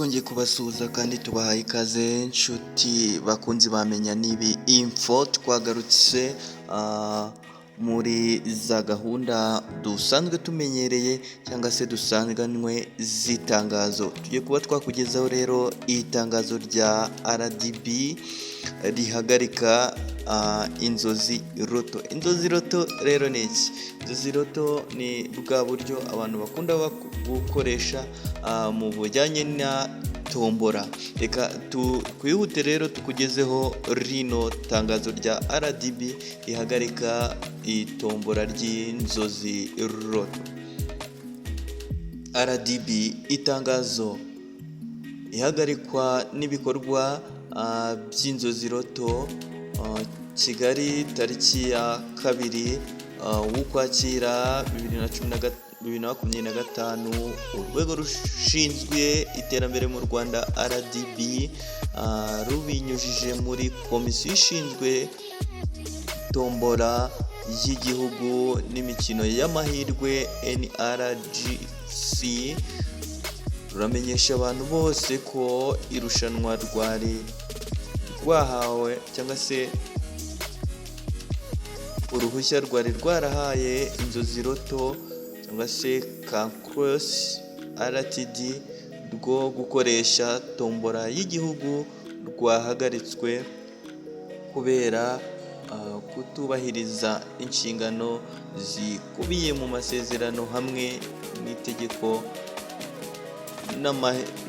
Twongeye kubasuhuza kandi tubahaye ikaze, nshuti bakunzi bamenya n'ibi info. Twagarutse muri za gahunda dusanzwe tumenyereye cyangwa se dusanganywe z'itangazo. Tugiye kuba twakugezaho rero itangazo rya RDB rihagarika Inzozi Lotto. Inzozi Lotto rero ni iki? Inzozi Lotto ni bwa buryo abantu bakunda gukoresha mu bujyanye na tombora. Reka twihute rero tukugezeho rino tangazo rya RDB rihagarika itombora ry'Inzozi Lotto. RDB itangazo: ihagarikwa n'ibikorwa by'Inzozi Lotto. Kigali, tariki ya 2 w'Ukwakira 2025. Urwego rushinzwe iterambere mu Rwanda, RDB, rubinyujije muri Komisiyo ishinzwe Tombora y'Igihugu n'Imikino y'Amahirwe, NRGC, ruramenyesha abantu bose ko irushanwa rwari rwahawe cyangwa se uruhushya rwari rwarahaye Inzozi Lotto cyangwa se Kankrosi Ltd rwo gukoresha tombora y'igihugu rwahagaritswe kubera kutubahiriza inshingano zikubiye mu masezerano hamwe n'itegeko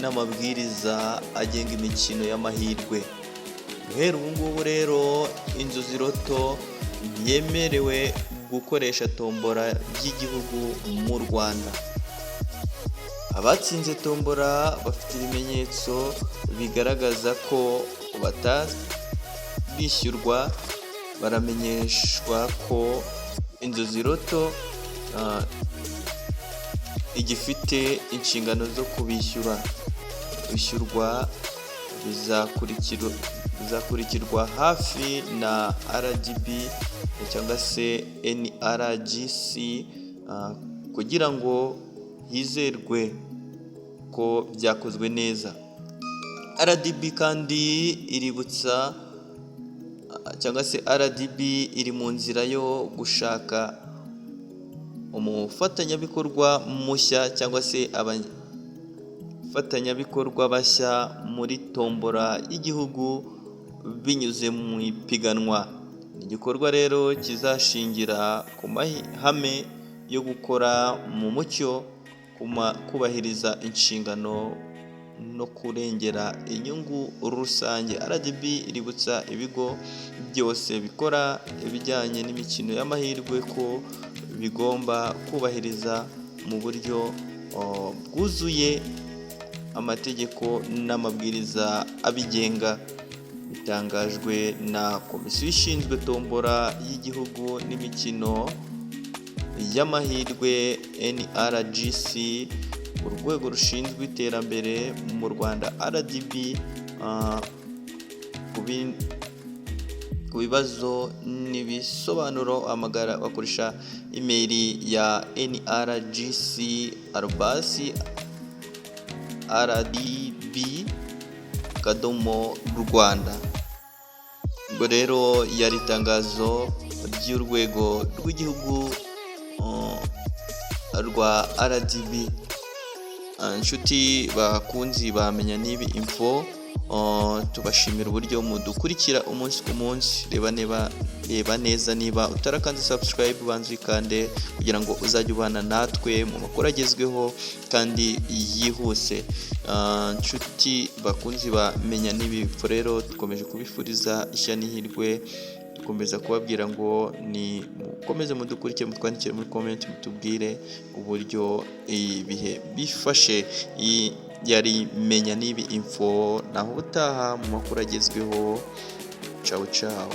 n'amabwiriza agenga imikino y'amahirwe. Guhera ubu ngubu rero, Inzozi Lotto ntiyemerewe gukoresha tombora y'igihugu mu Rwanda. Abatsinze tombora bafite ibimenyetso bigaragaza ko batarishyurwa baramenyeshwa ko Inzozi Lotto igifite inshingano zo kubishyura. Kwishyurwa bizakurikirwa hafi na RDB cyangwa se NRGC kugira ngo hizerwe ko byakozwe neza. RDB kandi iributsa cyangwa se RDB iri mu nzira yo gushaka umufatanyabikorwa mushya cyangwa se abafatanyabikorwa bashya muri tombora y'igihugu binyuze mu ipiganwa. Ni igikorwa rero kizashingira ku mahame yo gukora mu mucyo, kubahiriza inshingano no kurengera inyungu rusange. RDB iributsa ibigo byose bikora ibijyanye n'imikino y'amahirwe ko bigomba kubahiriza mu buryo bwuzuye amategeko n'amabwiriza abigenga. Bitangajwe na Komisiyo ishinzwe Tombora y'Igihugu n'Imikino y'Amahirwe, NRGC. Urwego rushinzwe iterambere mu Rwanda, RDB. Ku bibazo n'ibisobanuro hamagara bakoresha imeri ya nrgc@rdb.rw. Ubwo rero yari itangazo ry'urwego rw'igihugu rwa RDB. Inshuti bakunzi bamenya n'ibi info, tubashimira uburyo mudukurikira umunsi ku munsi. Reba niba, reba neza, niba utarakanze subscribe, banza uyikande kugira ngo uzajye ubana natwe mu makuru agezweho kandi yihuse. Nshuti bakunzi bamenya n'ibi info rero, dukomeje kubifuriza ishya n'ihirwe, dukomeza kubabwira ngo ni mukomeze mudukurikire, mutwandikire muri comment, mutubwire uburyo ibihe bifashe. Iyi yari Menya n'ibi info, naho ubutaha mu makuru agezweho. Cawu cawu.